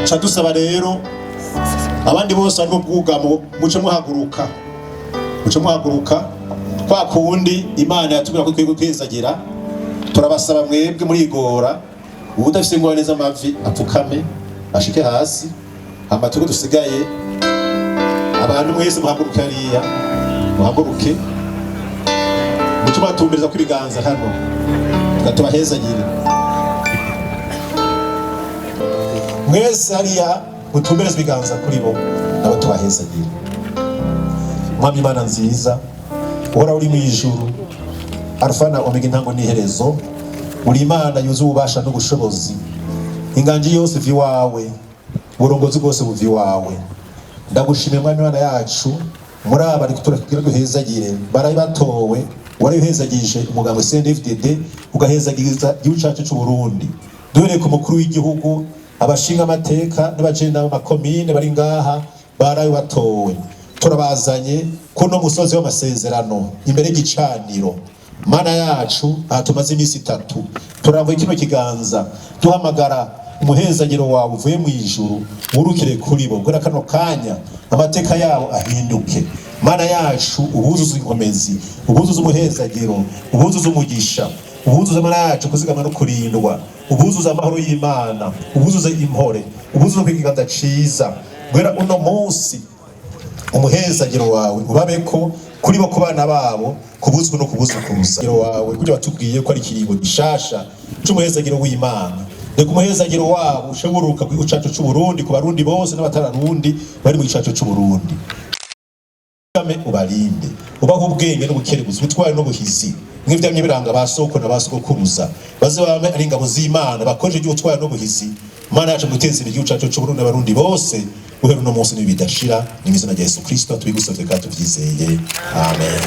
Ca dusaba rero abandi bose bari mu bwugamo, muce muhaguruka, muce muhaguruka. Kwa kundi Imana yatubwira ko twebwe kwizagira, turabasaba mwebwe murigora, uwudafise ingorane z'amavi apfukame ashike hasi, hama twebwe dusigaye, abantu mwese muhaguruke hariya, muhaguruke, muce mubatumbereza kw'ibiganza hano, tubahezagire mwese hariya, mutumbereze ibiganza kuri bo, nabo tubahezagire. Mwami Imana nziza, uhora uri mu ijuru, Alfa na Omega, intango n'iherezo, uri Imana yuzuye ububasha n'ubushobozi. Inganji yose iva iwawe, uburongozi bwose buva iwawe. Ndagushimiye, Mwami Imana yacu, muri aba ariko turakugira duhezagire, barayi batowe, warihezagije umugambwe CNDD-FDD, ugahezagiriza igihugu cacu c'u Burundi. Duhereye ku mukuru w'igihugu, abashinga amateka n'abajenda b'amakomine bari ngaha barayi batowe, turabazanye kuno musozi w'amasezerano imbere y'igicaniro. Mana yacu, aha tumaze iminsi 3 turambuye kino kiganza, duhamagara umuhezagiro wawe uvuye mu ijuru wurukire kuri bo. Kubera kano kanya amateka yabo ahinduke. Mana yacu, ubuzuze inkomezi, ubuzuze umuhezagiro, ubuzuze umugisha, ubuzuze, Mana yacu, kuzigama no kurindwa, ubuzuze amahoro y'Imana, ubuzuze impore, ubuzuze kwikiganza ciza. Guhera uno munsi umuhezagiro wawe ubabeko kuri bo, ku bana babo, kubuzwa no kubuzukuruza wawe, kugira batubwiye ko ari ikiringo gishasha c'umuhezagiro w'Imana. Reka umuhezagiro wabo ushoboruka ku gihugu cacu c'u Burundi, ku Barundi bose n'abatararundi bari mu gihugu cacu c'u Burundi. Ubarinde, ubahe ubwenge n'ubukerebuzi, ubutwari n'ubuhizi nk'ivyamye biranga ba soko na ba sogokuruza. Baze bame ari ingabo z'Imana, bakoreshe iby'ubutwari n'ubuhizi, Mana yacu, guteza imbere igihugu cacu c'u Burundi n'Abarundi bose, guhera uno munsi n'ibidashira. Ni mu izina rya Yesu Kristo tubigusavye kandi tuvyizeye, amen.